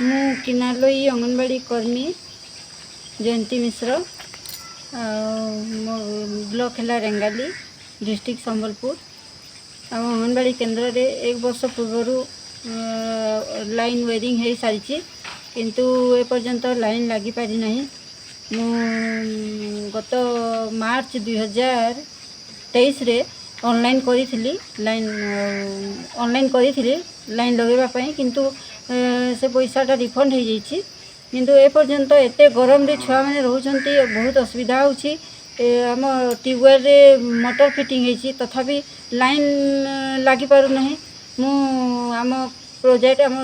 ମୁଁ କିନାଲୋଇ ଅଙ୍ଗନବାଡ଼ି କର୍ମୀ ଜୟନ୍ତୀ ମିଶ୍ର। ଆଉ ମୋ ବ୍ଲକ୍ ହେଲା ରେଙ୍ଗାଲି, ଡିଷ୍ଟ୍ରିକ୍ଟ ସମ୍ବଲପୁର। ଆଉ ଅଙ୍ଗନବାଡ଼ି କେନ୍ଦ୍ରରେ ଏକ ବର୍ଷ ପୂର୍ବରୁ ଲାଇନ୍ ୱେରିଂ ହେଇସାରିଛି, କିନ୍ତୁ ଏପର୍ଯ୍ୟନ୍ତ ଲାଇନ୍ ଲାଗିପାରିନାହିଁ। ମୁଁ ଗତ ମାର୍ଚ୍ଚ 2023ରେ ଅନଲାଇନ୍ କରିଥିଲି, ଲାଇନ୍ ଅନଲାଇନ୍ କରିଥିଲି ଲାଇନ୍ ଲଗାଇବା ପାଇଁ, କିନ୍ତୁ ସେ ପଇସାଟା ରିଫଣ୍ଡ ହେଇଯାଇଛି। କିନ୍ତୁ ଏପର୍ଯ୍ୟନ୍ତ ଏତେ ଗରମରେ ଛୁଆମାନେ ରହୁଛନ୍ତି, ବହୁତ ଅସୁବିଧା ହେଉଛି। ଆମ ଟ୍ୟୁବୱେଲ୍ରେ ମଟର ଫିଟିଂ ହେଇଛି, ତଥାପି ଲାଇନ୍ ଲାଗିପାରୁନାହିଁ। ମୁଁ ଆମ ପ୍ରୋଜେକ୍ଟ, ଆମ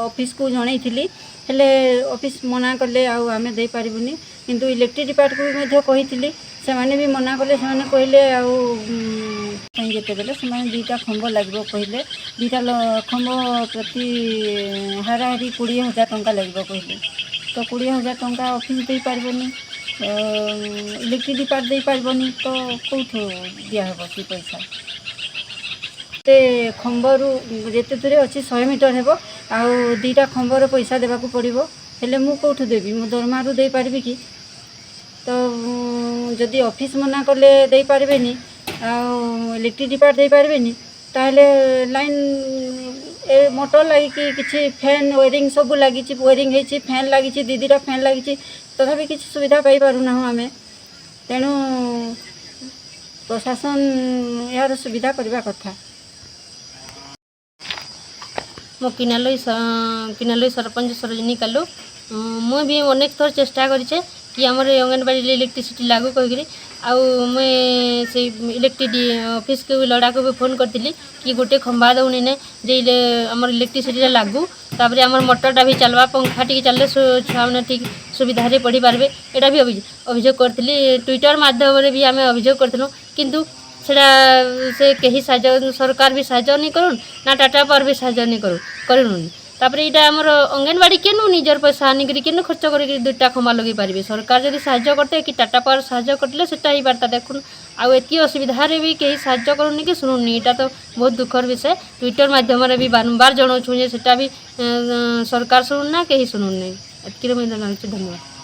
ଅଫିସକୁ ଜଣେଇଥିଲି, ହେଲେ ଅଫିସ ମନା କଲେ, ଆଉ ଆମେ ଦେଇପାରିବୁନି। କିନ୍ତୁ ଇଲେକ୍ଟ୍ରିକ୍ ଡିପାର୍ଟକୁ ବି ମଧ୍ୟ କହିଥିଲି, ସେମାନେ ବି ମନା କଲେ। ସେମାନେ କହିଲେ ଆଉ ପାଇଁ ଯେତେବେଲେ ସେମାନେ ଦୁଇଟା ଖମ୍ବ ଲାଗିବ କହିଲେ, ଦୁଇଟା ଖମ୍ବ ପ୍ରତି ହାରାହାରି 20,000 ଟଙ୍କା ଲାଗିବ କହିଲେ। ତ 20,000 ଟଙ୍କା ଅଫିସ ଦେଇପାରିବନି, ଇଲେକ୍ଟ୍ରିକ୍ ଡିପାର୍ଟ ଦେଇପାରିବନି, ତ କେଉଁଠୁ ଦିଆହେବ ସେ ପଇସା? ଏତେ ଖମ୍ବରୁ ଯେତେ ଦୂରେ ଅଛି 100 ମିଟର ହେବ, ଆଉ ଦୁଇଟା ଖମ୍ବର ପଇସା ଦେବାକୁ ପଡ଼ିବ। ହେଲେ ମୁଁ କେଉଁଠୁ ଦେବି? ମୁଁ ଦରମାରୁ ଦେଇପାରିବି କି? ତ ଯଦି ଅଫିସ ମନା କଲେ ଦେଇପାରିବେନି ଆଉ ଇଲେକ୍ଟ୍ରିକ୍ ଡିପାର୍ଟ ଦେଇପାରିବେନି, ତାହେଲେ ଲାଇନ୍ ଏ ମଟର ଲାଗିକି, କିଛି ଫ୍ୟାନ୍ ୱେରିଂ ସବୁ ଲାଗିଛି, ୱେରିଂ ହେଇଛି, ଫ୍ୟାନ୍ ଲାଗିଛି, ଦୁଇ ଦୁଇଟା ଫ୍ୟାନ୍ ଲାଗିଛି, ତଥାପି କିଛି ସୁବିଧା ପାଇପାରୁନାହୁଁ ଆମେ। ତେଣୁ ପ୍ରଶାସନ ଏହାର ସୁବିଧା କରିବା କଥା। ମୁଁ କିନାଲୋଇ, କିନାଲୋଇ ସରପଞ୍ଚ ସରୋଜିନୀ କାଲୁ। ମୁଁ ବି ଅନେକ ଥର ଚେଷ୍ଟା କରିଛେ କି ଆମର ଅଙ୍ଗନବାଡ଼ିରେ ଇଲେକ୍ଟ୍ରିସିଟି ଲାଗୁ କହିକିରି। ଆଉ ମୁଇଁ ସେଇ ଇଲେକ୍ଟ୍ରିକ୍ ଅଫିସ୍କୁ ବି, ଲଡ଼ାକୁ ବି ଫୋନ୍ କରିଥିଲି କି ଗୋଟେ ଖମ୍ବା ଦଉନି ନେ ଯେ ଆମର ଇଲେକ୍ଟ୍ରିସିଟିଟା ଲାଗୁ, ତାପରେ ଆମର ମଟରଟା ବି ଚାଲବା, ପଙ୍ଖା ଟିକେ ଚାଲିଲେ ଛୁଆମାନେ ଠିକ୍ ସୁବିଧାରେ ପଢ଼ି ପାରିବେ। ଏଇଟା ବି ଅଭିଯୋଗ କରିଥିଲି। ଟ୍ୱିଟର୍ ମାଧ୍ୟମରେ ବି ଆମେ ଅଭିଯୋଗ କରିଥିଲୁ, କିନ୍ତୁ ସେଟା ସେ କେହି ସାହାଯ୍ୟ, ସରକାର ବି ସାହାଯ୍ୟ ନାଇଁ କରୁନ୍ ନା ଟାଟା ପାୱାର ବି ସାହାଯ୍ୟ ନାଇଁ କରୁନ୍। ତାପରେ ଏଇଟା ଆମର ଅଙ୍ଗନବାଡ଼ି କେନୁ ନିଜର ପଇସା ଆନିକରି, କେନୁ ଖର୍ଚ୍ଚ କରିକି ଦୁଇଟା ଖମ୍ବା ଲଗେଇ ପାରିବେ? ସରକାର ଯଦି ସାହାଯ୍ୟ କରତେ କି ଟାଟା ପାୱାର ସାହାଯ୍ୟ କରିଲେ ସେଟା ହେଇପାରତା। ଦେଖୁନ୍, ଆଉ ଏତିକି ଅସୁବିଧାରେ ବି କେହି ସାହାଯ୍ୟ କରୁନି କି ଶୁଣୁନି। ଏଇଟା ତ ବହୁତ ଦୁଃଖର ବିଷୟ। ଟ୍ୱିଟର୍ ମାଧ୍ୟମରେ ବି ବାରମ୍ବାର ଜଣାଉଛୁ ଯେ ସେଟା ବି ସରକାର ଶୁଣୁନ୍ ନା କେହି ଶୁଣୁନ୍ ନାହିଁ। ଏତିକିରେ ମୁଇଁ ଜଣାଉଛି। ଧନ୍ୟବାଦ।